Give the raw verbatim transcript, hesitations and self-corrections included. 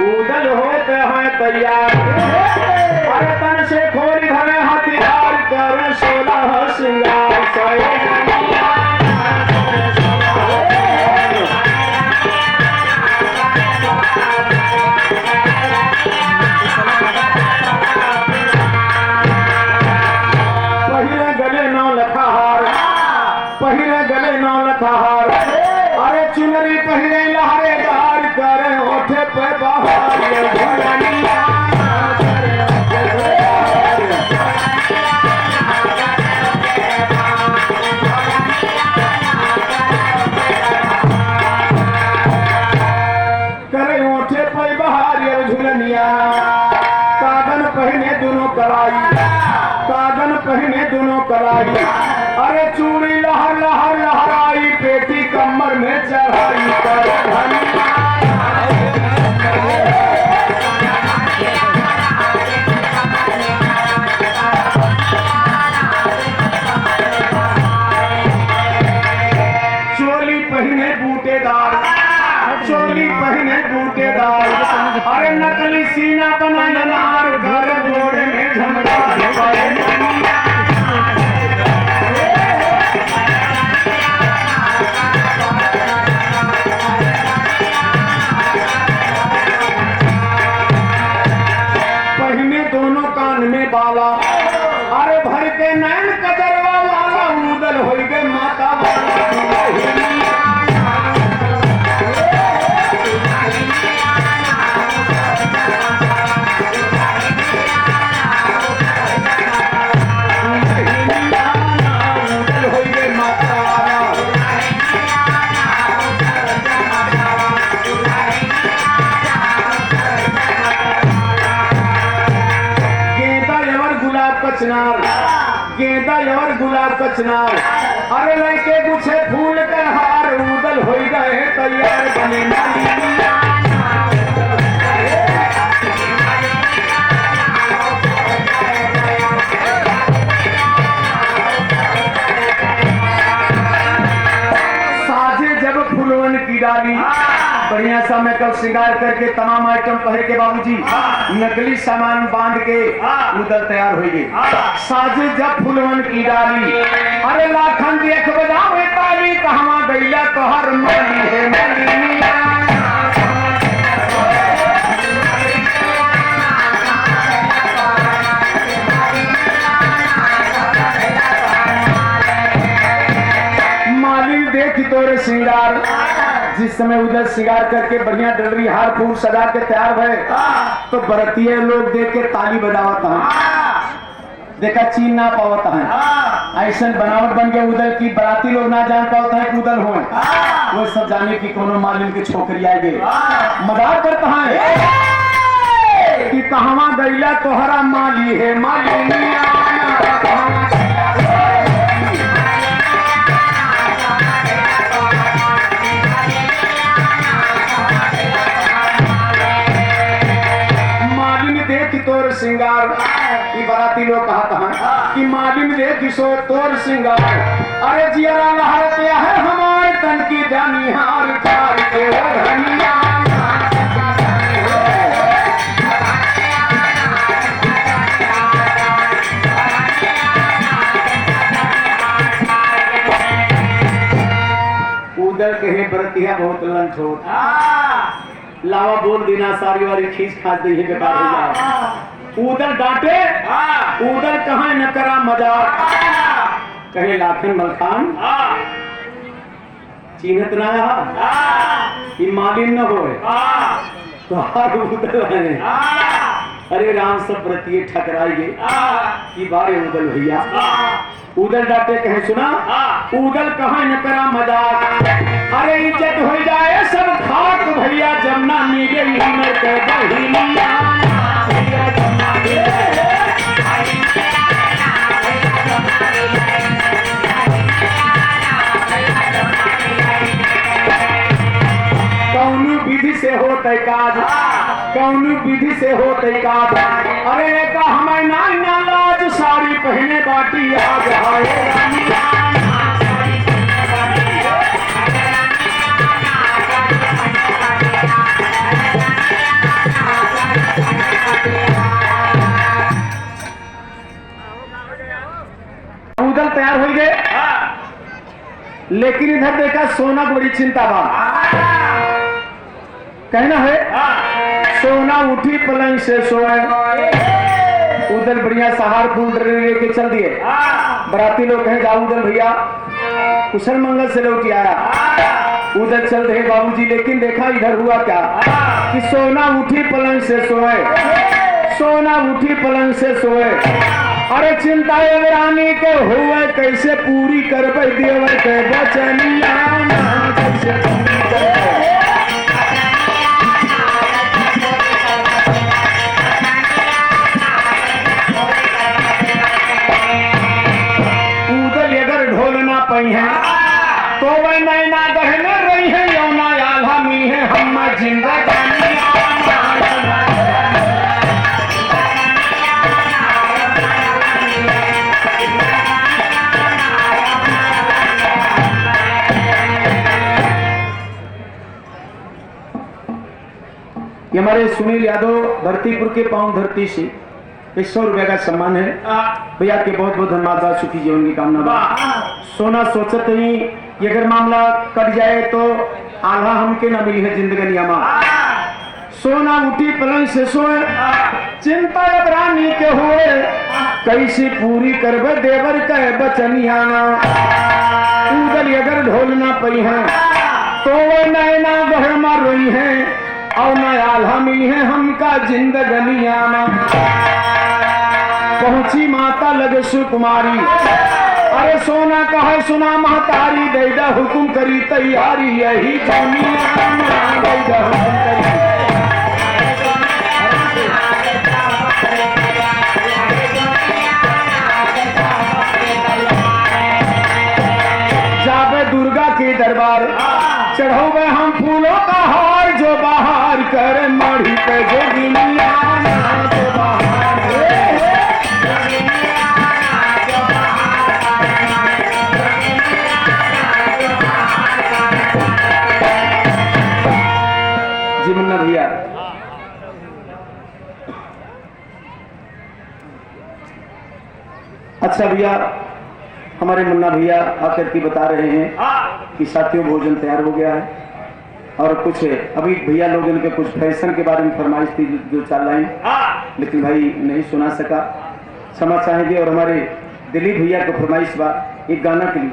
उदल होत हैं तैयार। अरे तन से खोरी धरे हथियार, करे सोलह सिंगार। पहिरे गले नौ लखा हार, पहिरे गले नौ लखा हार। अरे चुनरी पहिरे लहरेदार, करे ओठे पे बहार। करे ओठे पे बहार ये झुलनिया, कागन पहिने दुनो कलाई, कागन पहिने दुनो कलाई। अरे चूड़ी लहर लहर लहराई, पेटी कमर में चढ़ाई, कर धनिया। चोली पहिने बूटेदार, चोली पहिने बूटेदार। अरे नकली सीना बनाए अनार, कर जोड़े में झमकार। पहिने दोनों कान में बाला, अरे भर के नैन कजरवा वाला, उदल होई गए माता वाला। उदल होई गए माता वाला। गेंदा अउर गुलाब का चिनार, गेंदा अउर गुलाब का चिनार। अरे लइके गुछे फूल के हार, उदल होई गए तैयार बने मालिनिया। साजे जब फूलवन की डाली, बढ़िया सा मेकअप श्रृंगार करके तमाम आइटम पहिर के बाबूजी, नकली सामान बांध के उदल तैयार होई गए। साजे जब फूलवन की डाली, अरे लाखन देख बजावे ताली, कहवा गइला तोहर माली हे मालिनिया। मालिन देखी तोरे श्रृंगार, जिस समय उदल श्रृंगार करके बढ़िया डलरी हार फूल सजा के तैयार भए, तो बरतिया लोग देख के ताली बजावत हैं। देखा, चीन ना पावत है। हाँ। ऐसन बनावट बन गया उदल की बराती लोग ना जान पावत है कि उदल होए। हाँ। वो सब जाने कि कोनो मालिन के छोकरी आ गई। हाँ। मजाक करता है ए! कि कहवा गइला तोहरा माली हे मालिनिया। मालिन देख तोर श्रृंगार, ई बराती लोग कहत हैं कि मालिन देखी सो तोर श्रृंगार। अरे जियरा लहरत है हमार, तन की जानी हार फार के ओ धनिया। उदल कहे बरतिया बहुत लंठ होत। हाँ। लावा बोल देना, सारी वारी खींच खांच दे, ये बेकार हो जाए। हाँ। उदल डांटे, हाँ। उदल कहाँ न करा मजाक। हाँ। कहे लाखन मलखान, हाँ। चिन्हत ना है, हाँ। ई मालिन न होए। हाँ। तोहार उदल है। हाँ। अरे राम, सब बरतिये ठकराई गए। हाँ। ई बारे उदल भैया। हाँ। उदल डांटे कहे सुना, हाँ। उदल कहाँ न करा मजाक। अरे इज्जत हो जाए सब खाक भैया, जब ना मिले हुनर के बहिनिया। कौनो विधि से होत है काज, कौनो विधि से होत है काज। अरे एक हमें नाई ना लाज, साड़ी पहने बाटी आज। हाय राम। लेकिन इधर देखा, सोना को बड़ी चिंता बा। कहना है, हाँ। सोना उठी पलंग से सोए। उधर बढ़िया सहार फूल लेके चल दिए। हाँ। बराती लोग कहे, "जाओ उधर भैया, कुशल मंगल से लौट आया।" हाँ। उधर चल रहे बाबूजी, लेकिन देखा इधर हुआ क्या, हाँ। कि सोना उठी पलंग से सोए, सोना उठी पलंग से सोए। अरे चिंता ए रानी के हुए, कैसे पूरी करबे देवर के बचनिया ना, कैसे पूरी करबे। उदल अगर ढोल ना पइहैं, तो वह नैना गढ़ में रहिहैं, यौना आल्हा मिलिहैं, हम जिंदगानी। ये हमारे सुनील यादव भरतीपुर के पावन धरती से एक सौ रुपया का सम्मान है। हाँ। भैया, आपके बहुत बहुत धन्यवाद बा, सुखी जीवन की कामना बा। हाँ। सोना सोचत ही, ये अगर मामला कट जाए तो आल्हा हमके ना मिलिहैं जिंदगनिया मा। हाँ। सोना उठी पलंग से सोए, हाँ। चिंता अब रानी के हुए, हाँ। कैसे पूरी करबे देवर के बचनिया ना। उदल अगर ढोल ना पइहैं, हाँ। तो वह नैना गढ़ मा रोइहैं। और न आल्हा मिलिहैं हमका जिंदगनिया मा। पहुँची माता लगे सुकुमारी, अरे सोना कहे सुना महतारी, दे दा हुकुम करी तैयारी, यही दुनिया मा दे दा हुकुम करी। जाबे दुर्गा के दरबार, चढ़ौबे हम फूलों का हार, जो बहार करे मढ़ी पे जोगिनिया ना, जो बहार करे। जी मुन्ना भैया, अच्छा भैया, हमारे मुन्ना भैया आकर के बता रहे हैं हाँ। कि साथियों, भोजन तैयार हो गया है और कुछ अभी भैया लोग इनके कुछ फैशन के बारे में फरमाइश थी, दो चार लाइन, हाँ। लेकिन भाई नहीं सुना सका, क्षमा चाहेंगे। और हमारे दिलीप भैया को फरमाइश बा एक गाना के लिए।